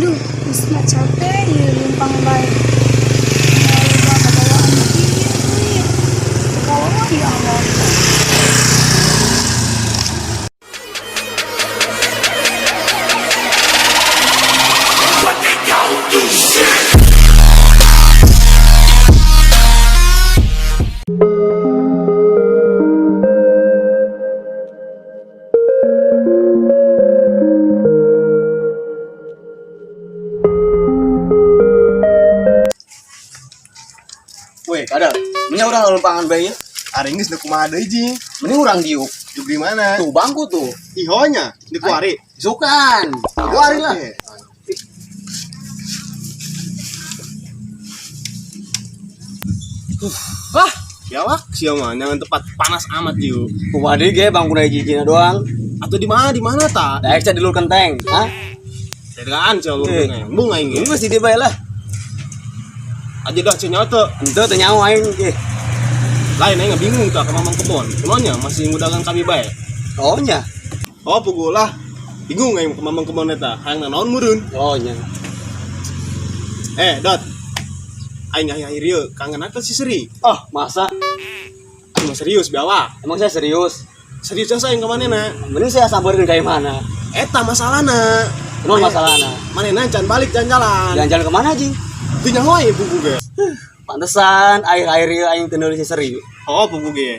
Duh, geus mah capek ieu leumpang bae. Loba kabawaan kieu duit. Teu kawawa ieu awak. Woi, kadal. Mending urang lempangan bae ya. Ari geus nu kumaha deui jing? Mending urang diuk. Juk di mana? Tuh bangku tuh. Ihonya di kuari. Sukan. Kuari lah. Wah, ya wak, sia mah jangan tempat panas amat yuk. Kumaha deui ge bangku na hiji-hijina doang. Atau di mana ta? Daek sia di luar kenteng. Hah? Jagaan sia lu Eh. Embung aing ge. Geus di dieu bae lah. Aja dah sia nyawa teu. Henteu teu nyaho aing ge. Lain aing bingung tah ke mamang kebon. Kumaha masih ngudagan kami bae. Oh nya. Oh, puguh lah. Bingung aing ke mamang kebon eta. Hayang nanaon meureun. Oh nya. Eh, Dot. Aing akhir-akhir ieu kangen atuh si Sri. Oh, masa? Aing mah serius biawak. Emang saya serius? Serius saya aing ka manehna. Mending saya sampeurkeun ka mana? Eta masalahna. Kunaon masalahna? Manehna can balik jalan-jalan. Jalan-jalan kemana, Jing? Teu nyaho aing puguh ge. Pantesan akhir-akhir ieu aing teu nulis si Sri. Oh, puguh ge.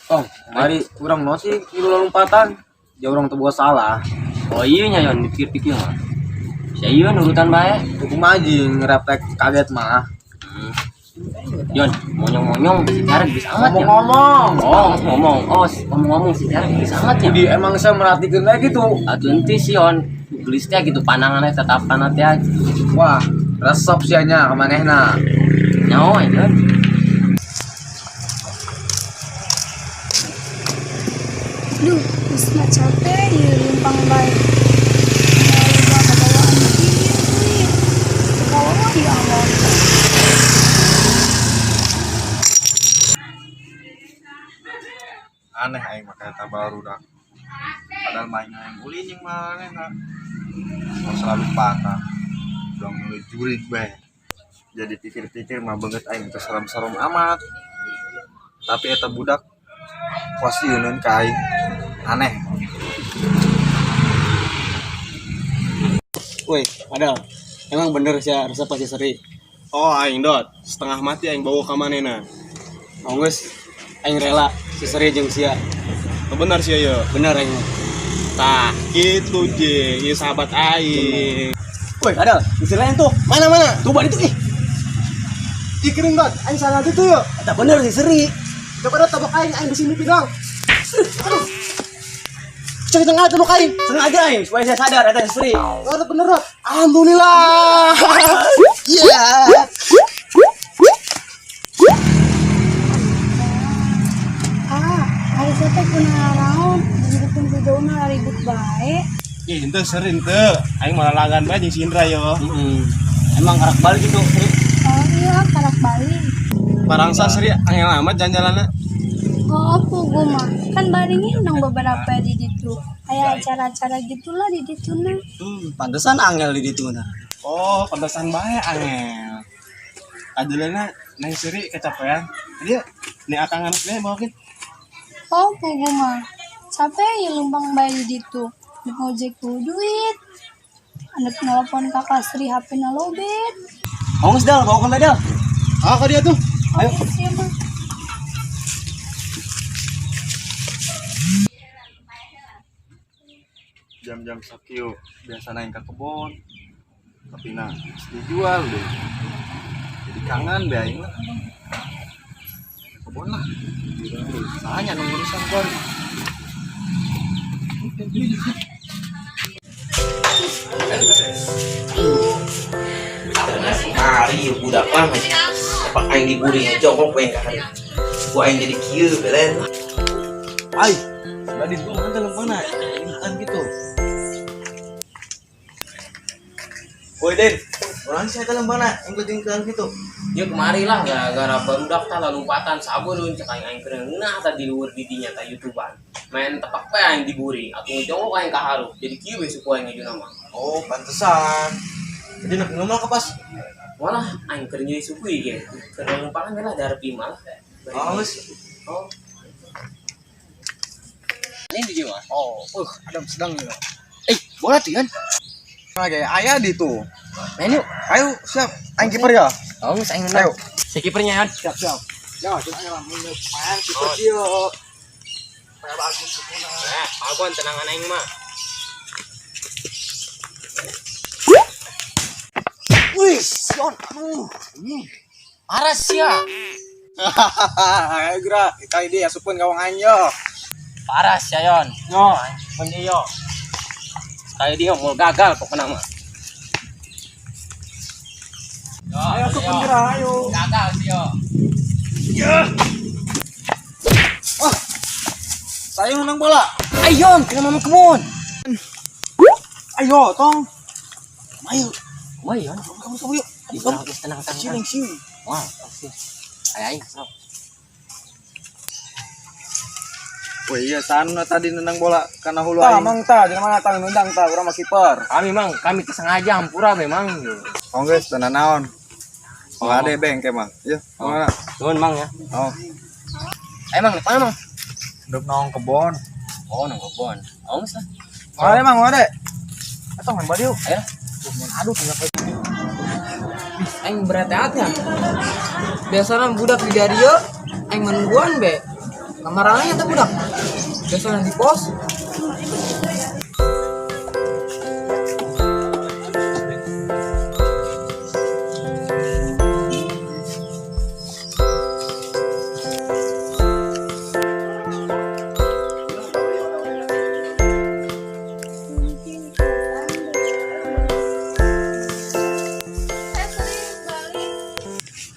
Oh, mari urang no sih kilu lompatan. Ya urang teu boga salah. Oh iya nya Yon, dipikir-pikir mah. Saya iya nurutan bae. Kumaha jeung ngerepek kaget mah. Yon, monyong-monyong si Tiara geus amat ya. Ngomong-ngomong. Oh, ngomong. Oh, ngomong-ngomong si Tiara geus amat ya. Jadi emang saya merhatikan lagi gitu. Atuh ente sih Yon, gelis teh gitu pandangannya tatapan teh. Wah, resep sih nya ka manehna. Nyawa Yon. Duh, geus mah capek ieu leumpang bae. Loba kabawaan kieu duit. Teu kawawa ieu awak. Aneh aing mah eta barudak padahal main aing ulin jeung manehna mau selalu patah dong mulai jurig bae jadi pikir-pikir mah banget aing teu serem-serem amat tapi eta budak pasti euneun ka aing aneh. Woi, kadal. Emang bener sih resep si Sri. Oh, aing Dot. Setengah mati aing bawa ka manehna. Oh geus, aing rela si Sri jeung sia. Oh, bener sih ya. Bener aing mah. Tah, gitu je. Ieu sahabat aing. Woi, kadal, si lain tuh. Mana mana? Tuh bari tuh ih. Ih, kering Dot. Aing salah gitu yuk. Eta bener si Sri. Coba Dot tabok aing, aing bisi mimpi dong. Aduh. Cek tengah tabok aing. Sengaja aing supaya saya sadar eta si Sri. Oh, bener Dot. Alhamdulillah. Iya. Ah, ari saya teh kunaon naon, jeung pun jauhna ribut bae. Ih, henteu seri henteu. Aing malah langgan bae jeung si Indra yo. Heeh. Emang karak balik gitu, Sri. Oh iya, karak balik. Barangsa Sri angel amat jalan-jalanna. Oh, puguh mah. Kan bari ngindang beberapa di ditu. Aya acara-acara gitulah di dituna. Pantesan angel di ditu nah. Oh, pantesan bae angel. Ajalana neng Sri kecapean. Dia nih akang anak dia bawakin. Oh, puguh mah. Capek ya lumpang bae di ditu. Dek ngojek ku duit. Anak nelpon kakak Sri HP na lobet. Oh, geus dal, bawakeun bae dal. Ah, ke dia tuh. Ayo. Oh, iya mah. Jam-jam sakieu biasa naik ke kebon tapi nah dijual deh jadi kangen deh aing lah ke kebon lah sahanya nu urusan kon. Mari budak mah apa aing diburi jongkok we ka hari. Ku aing jadi kieu belen. Ai, badis gua mana mana? Kan gitu. Woi, Den. Urang sih eta lembana ingkut-ingkutan gitu. Ya kemari lah gara-gara barudak tah lompatan sabun cek aing aing keur ngeunah tah di luhur di dinya tah YouTubean. Main tepak pe aing diburi atuh ngejongok aing ka harup. Jadi kieu we suku aing ngejuna mah. Oh, pantesan. Jadi nak ngomong ke pas. Walah aing keur nyeri suku ieu ge. Keur lompatan we lah darep imah lah. Oh, geus. Oh. Ini di mah. Oh, adem sedang ya. Bola tuh kan. Nah, kayak ayah di tuh. Main yuk. Ayo, siap. Aing kiper ya. Oh, aing menang. Ayo. Si kipernya kan. Siap, siap. Ya, cuma ya mun main kiper kieu. Supaya bagus semua. Eh, agon tenangan aing mah. Wih, Sion, aduh. Ini. Aras ya. Ayo gerak, kali dia asupun gawang aing yo. Paras ya Yon. Yo, Pun yo. Sekali dia mau gagal pokoknya mah. Yo, ayo asupun gerak, ayo. Gagal sih yo. Saya menang bola. Ayo, kena mama kebun. Ayo, tong. Ayo, Wah, Yon. kamu kamu yuk. Tenang, tenang, tenang. Sini, sini. Wah, pasti. Ayo, ayo, sok. Wih, iya sana tadi nendang bola karena hulu Tah, aing. mang tah, jangan mana tah nendang tah, urang mah kiper. Kami mang, kami sengaja hampura memang. Oh, guys, tenan naon. Oh, ada bengke, Mang. Iya, mana? Nuhun mang ya. Oh, Ayo mang, mana mang? nduk nong kebon. Oh, nang kebon. Oh, geus lah. Ada mang, ada. Atau main body yuk. Ayo. Aduh, tinggal Aing berat-beratnya. Biasanya budak di dieu aing menungguan be. Kamarannya teh budak. Biasanya di pos.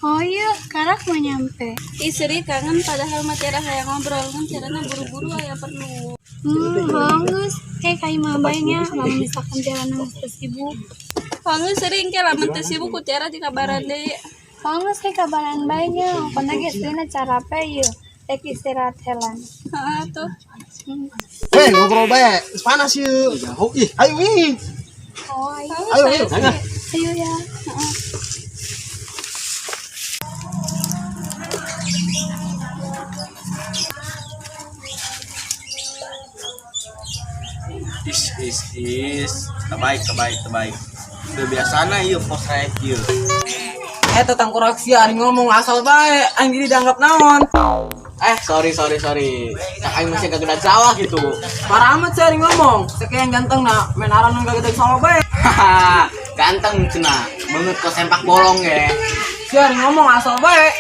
Oh iya, karak mau nyampe. Ih, Seri kangen padahal mah Tiara hayang ngobrol kan Tiarana buru-buru aya perlu. Bagus. Kayak kayak mabainya, lamun misalkan jalan geus sibuk. Kangen sering ke lamun teu sibuk ku Tiara dikabaran deui. Bagus kayak kabaran baiknya. Pokoknya geus dina carape ieu. Rek istirahat helan. Heeh tuh. Hei, ngobrol bae. Geus panas ieu. Jauh ih. Ayo ih. Oh, ayo. Ayo, ayo. Ayo ya. Is is is. Terbaik, terbaik, terbaik. Udah biasana ieu pos rek ieu. Eta tangkurak sia ari ngomong asal bae, aing jadi dianggap naon. Sorry, sorry, sorry. Cak aing masih gak sawah gitu. Parah amat sih ari ngomong. Sekian ganteng na, main aran nu gak sawah bae. Hahaha, ganteng cenah. Banget kok sempak bolong ya. Sia ari ngomong asal bae.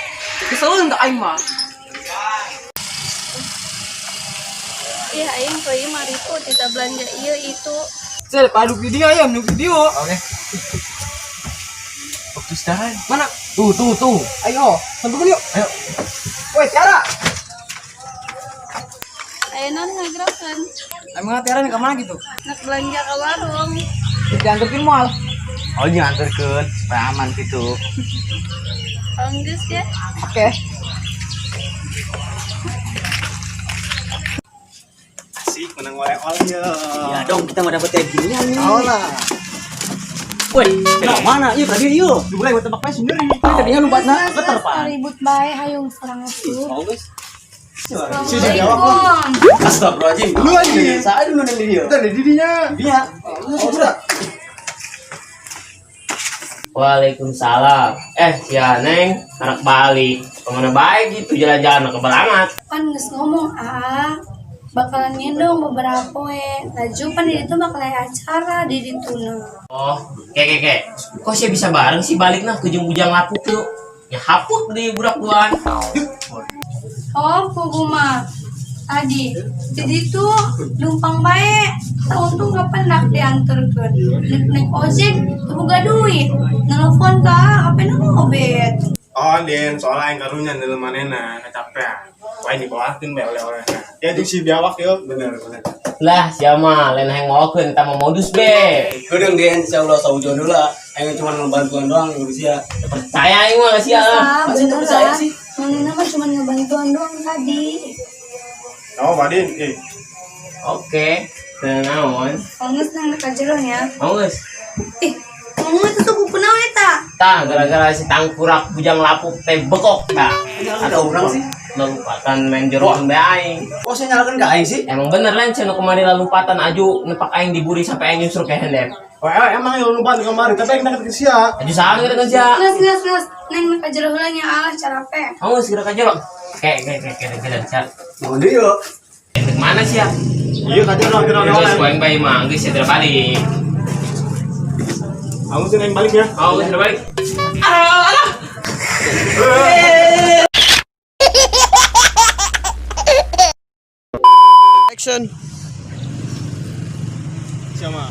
Keselun tak aing mah. Ih, aing teu mah ripu tidak belanja ieu itu. Sia padu video ya, nu video. Oke. Bagus dah. Mana? Tuh, tuh, tuh. Ayo, sentuhkan yuk. Ayo. Woi, Tiara. Aya naon ngagerakeun? Emang Tiara nih kemana gitu? Nak belanja ke warung. Diantarkeun moal. Oh, nganterkeun supaya aman gitu. Enggeus ya. Oke. Asik menang oleh-oleh ya. Ya dong, kita mau dapet kayak ginian nih. Oh lah. Woi, mana? Iya tadi iya. Mulai buat tembak sendiri. Tadinya lompat nah, Geus, geter geus, pan. ribut bae hayung serang asup. Oh, guys. Assalamualaikum. Astagfirullahaladzim. Lu anjing. Saya dulu nih dia. Udah di didinya. Dia. Oh, sudah. Waalaikumsalam. Si Neng, anak Bali. Kemana baik gitu jalan-jalan ke Balangat. Pan geus ngomong ah bakalan ngendong beberapa poe. Laju pan di ditu bakal aya acara di ditu na. Oh, ke ke ke. Kok sih bisa bareng sih balik nah ke bujang lapuk tuh. Ya hapuk di budak duaan. Oh, pugu mah tadi jadi tuh numpang bae. Untung gak pernah diantarkeun. Naik naik ojek teu boga duit. Nelfon ka HP nu lobet. Oh, Den, soalnya aing karunya dalam manena kecapean. Wah, ini bawakin bae oleh-oleh. Ya jeung si biawak yo, bener bener. Lah, siapa lain yang mawakeun eta mah modus be. Kedeung dia insyaallah saujon heula. Aing cuma ngebantuan doang jeung sia. Percaya aing mah ka sia lah. Ah, Masih teu percaya beneran. sih. Manehna mah cuma ngebantuan doang tadi. Oh, Badin, eh. Oke, teu naon. Oh, geus nang ka jero nya. Oh, geus. Ih, ngomong itu tuh buku naon eta? Tah, gara-gara si tangkurak bujang lapuk teh bekok tah. Ada orang sih. Lompatan main jorong be aing. Kok saya nyalakan ke aing sih? Emang bener lain cenah kemari lalumpatan aju nepak aing diburi sampai aing nyusruk ke handep. Oh, emang yang lupa kemarin, tapi yang deket ke sia. Aju saha gitu kan sia. Geus geus geus, neng ka jero heula nya alah carape. Oh, geus geura ka jero. Ke ke ke ke ke ke. Mau deui yo. Ke mana sih ya? Iya, ka jero, kira Geus ku aing bae mah, geus ya balik. Aku sih yang balik ya. Oh, geus balik. Action. Siapa?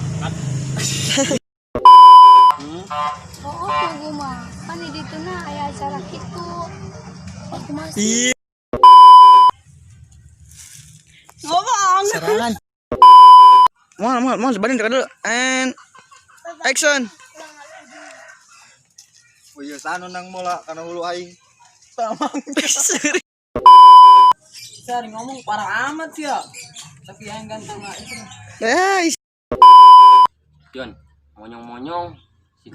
Oh, oh, mah. Kan di ditu na aya acara kitu. Aku masih. Serangan. Mohon, mohon, mohon, sebarin dekat dulu. And action. Oh iya, sanu nang mola kana hulu aing. Sari ngomong parah amat sih ya. Tapi aing ganteng mah itu. Eh, Jon, monyong-monyong. Si